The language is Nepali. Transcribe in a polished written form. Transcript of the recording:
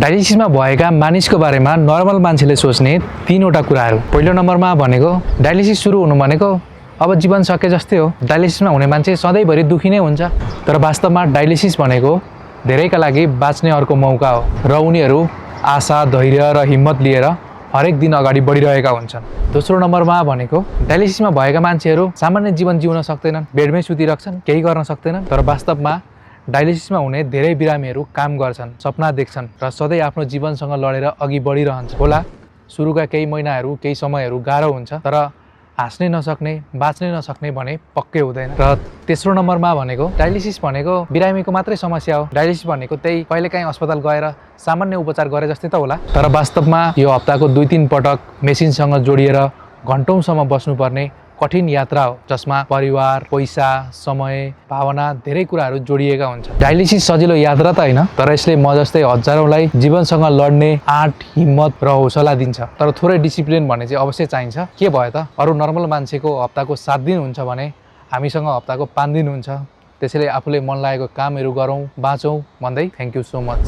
डायलिसिसमा भएका मानिसको बारेमा नर्मल मान्छेले सोच्ने 3वटा कुराहरू। पहिलो नम्बरमा भनेको डायलिसिस सुरु हुनु भनेको अब जीवन सके जस्तै हो। डायलिसिसमा हुने मान्छे सधैँभरि दुखी नै हुन्छ। तर वास्तवमा डायलिसिस भनेको धेरैका लागि बाँच्ने अर्को मौका हो र उनीहरू आशा, धैर्य र हिम्मत लिएर हरेक दिन अगाडि बढिरहेका हुन्छन्। दोस्रो नम्बरमा भनेको डायलिसिसमा भएका मान्छेहरू सामान्य जीवन जिउन सक्दैनन्, बेडमै सुतिरहन्छन्, केही गर्न सक्दैनन्। तर वास्तवमा डायलिसिसमा हुने धेरै बिरामीहरू काम गर्छन्, सपना देख्छन् र सधैँ आफ्नो जीवनसँग लडेर अघि बढिरहन्छन्। होला सुरुका केही महिनाहरू, केही समयहरू गाह्रो हुन्छ, तर हाँस्नै नसक्ने, बाँच्नै नसक्ने भने पक्कै हुँदैन। र तेस्रो नम्बरमा भनेको डायलिसिस भनेको बिरामीको मात्रै समस्या हो। डायलिसिस भनेको त्यही कहिलेकाहीँ अस्पताल गएर सामान्य उपचार गरे जस्तै त होला। तर वास्तवमा यो हप्ताको 2-3 पटक मेसिनसँग जोडिएर घन्टौँसम्म बस्नुपर्ने कठिन यात्रा हो, जसमा परिवार, पैसा, समय, भावना धेरै कुराहरू जोडिएका हुन्छन्। डायलिसिस सजिलो यात्रा त होइन, तर यसले म जस्तै हजारौँलाई जीवनसँग लड्ने आँट, हिम्मत र हौसला दिन्छ। तर थोरै डिसिप्लिन भन्ने चाहिँ अवश्य चाहिन्छ। के भयो त, अरू नर्मल मान्छेको हप्ताको 7 दिन हुन्छ भने हामीसँग हप्ताको 5 दिन हुन्छ। त्यसैले आफूले मन लागेको कामहरू गरौँ, बाँचौँ भन्दै थ्याङ्क यू सो मच।